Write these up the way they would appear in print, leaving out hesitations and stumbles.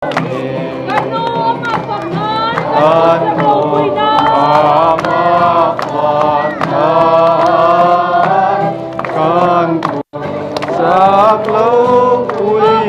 Kan nu amah fak nan kan ropui nan. Kan sak lo pui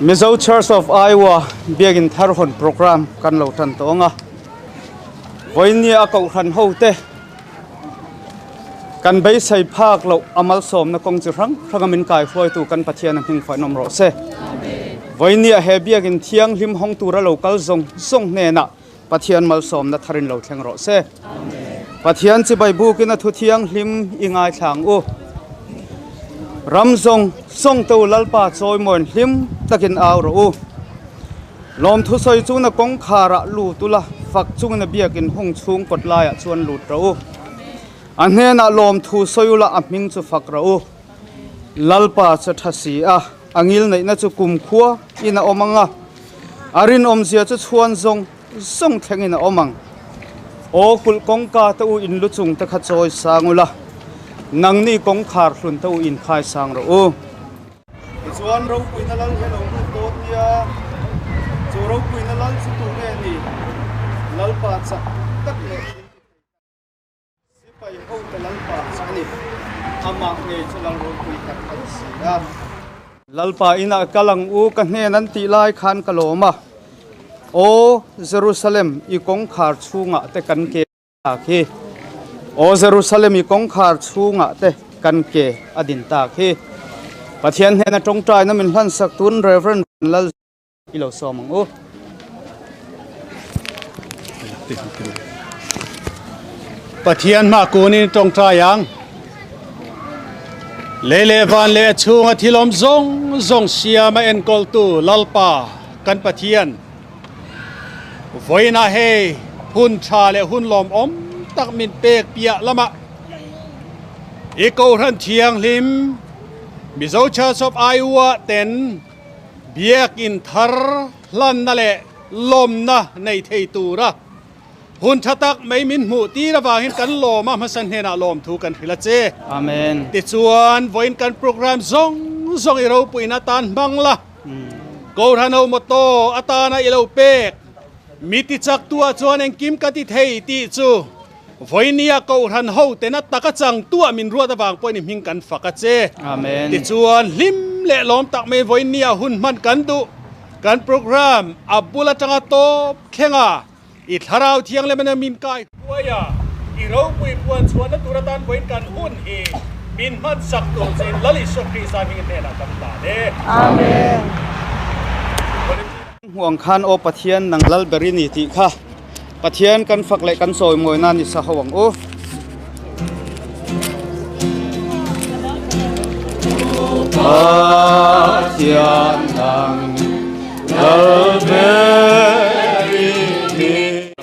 Mizo Church of Iowa Biakin thar hawn program kan lo tan tawh ang a, vawinia a kohhran ho te kan beisei phak loh a malsawmna kawng chi hrang hranga min kaihruaitu kan Pathian a hming fainawm rawh se. Vawinia he Biakin thianghlim hawng tura lo kal zawng zawng hnenah Pathian malsawmna tharin lo thleng rawh se. Pathian chibai bukin a thu thianghlim i ngaithlang u. Ram zawng zawng te u Lalpa chawimawiin hlim takin au rawh u. Lawmthu sawi chungin a kawngkharah lut ula, fak chungin a biakin hung chhung kawt laiah chuan lut rawh u. A hnenah lawmthu sawi ula a hming chu fak rawh u. Lalpa chu tha si a, a ngil neihna chu kumkhua in a awm ang a, a rinawmzia chu chhuan zawng zawng thlengin a awm ang. Aw kulh kawngka te u in lu chung te kha chawi sang ula, nangni kawngkhar hlun te u in khai sang rawh u. Tichuan ropuina lal hi a lo lut dawn nia, chu ropuina lal chu tu nge ni? Lalpa chak tak leh thil ti thei tak. Sipai hote Lalpa chu a ni. Amah ngei chu Lal ropui tak a ni si a. Lalpa inah kal ang u, ka hnen an tih lai khan ka lawm a. Aw Jerusalem, i kawngkhar chhungah te kan ke tak hi. Aw Jerusalem, i kawngkhar chhungah te kan ke a din tak hi. Pathian hnena tawngtaina min hlansak tun Rev. Lal. I lo sawm ang u. Pathian hma kunin tawngtai ang. Lei leh van leh a chhunga thil awm zawng zawng siama enkawltu Lalpa kan Pathian vawiinah hei hun tha leh hun lawmawm tak min pek piah lamah i Kohhran Thianghlim Mizo Church of Iowa ten Biakin thar hlanna leh lawmna nei thei tura hun tha tak mai min hmuh tir avangin kan lawm a hmasa hnenah lawmthu kan hrilh a che. Amen. Tichuan vawiin kan program zawng zawng i ropuina atan hmang la, Kohhran ho motto atana i lo pek, Mi tichak tuah chuan engkim ka ti thei tih chu Vawinia Kohhran ho tena taka chang tuah min ruat avang pawhin i hming kan fak a che. Amen. Tichuan hlim leh lawm tak mai vawinia hun hman kan duh. Kan program a bul atanga tawp thleng a, i thlarau thianghlim ania min kai huai a, i ropui puan chhuahna tur atan vawiin kan hun hi min hman sak tur chein Lal Isua Krista hming hnenah kan hlan e. Amen. Hmuang khan aw Pathian nang lal ber i ni tih kha Pathian kan fak leh kan chawi mawi nan i sa ho ang u. Pathian nang lal ber i ni.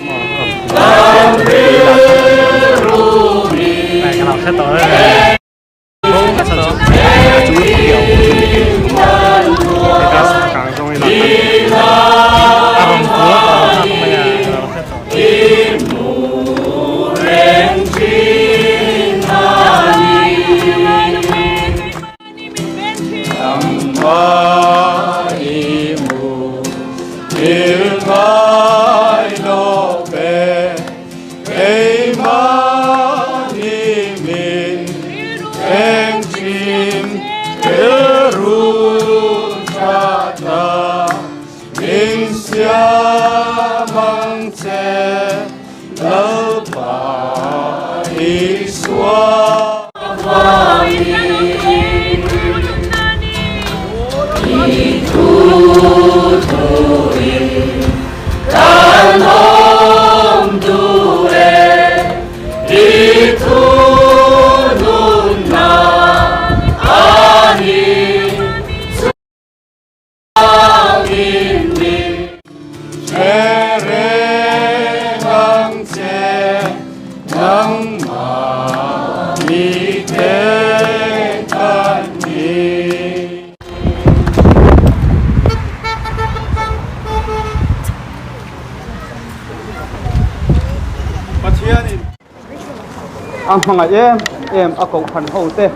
A hmangaih em em a kohhran ho te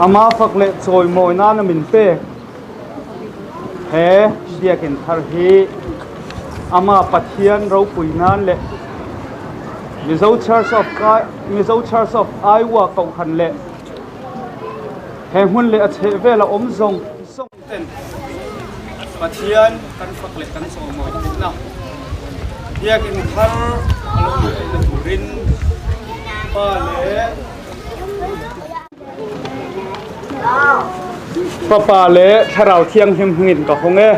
ama fak leh chawimawi nana min pek he biakin thar hi ama Pathian ropui nan leh Mizo Church of Mizo Church of Iowa kohhran leh he hmun leh a chheh vela awm zawng zawng ten Pathian kan fak leh kan chawimawi theihna biakin thar a lo nih theihna turin Pa leh Fapa leh Thlarau Thianghlim hmingin ka hawng e.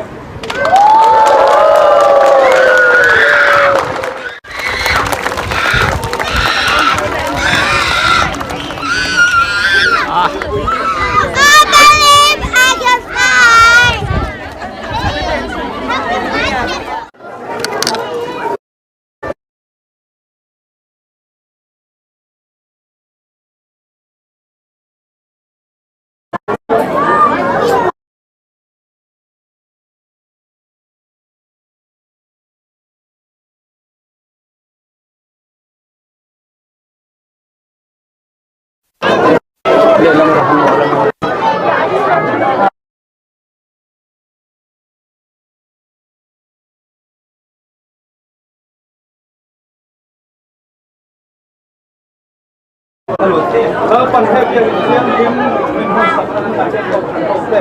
Lalpan he biakin thianghlim min hawnsak an kan ko kan ho te.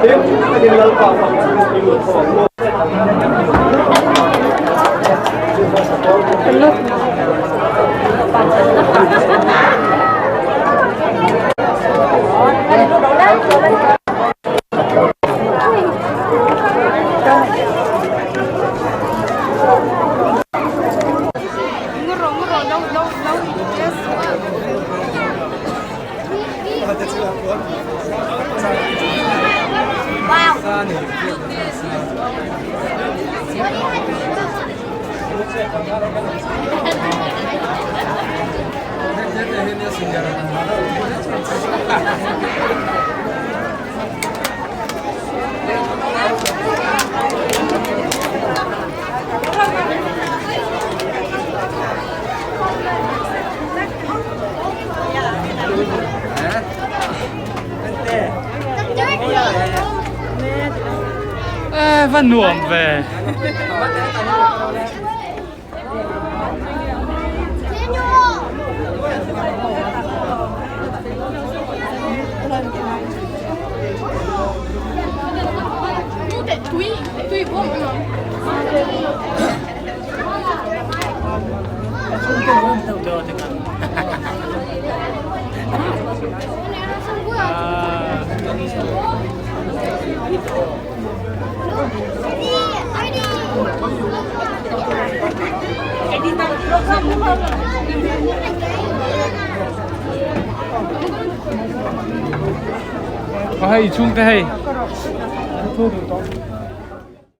Tin, takin Lalpa fak chu i lut ho ang u. Va nuam ve. Hei chhungte hei.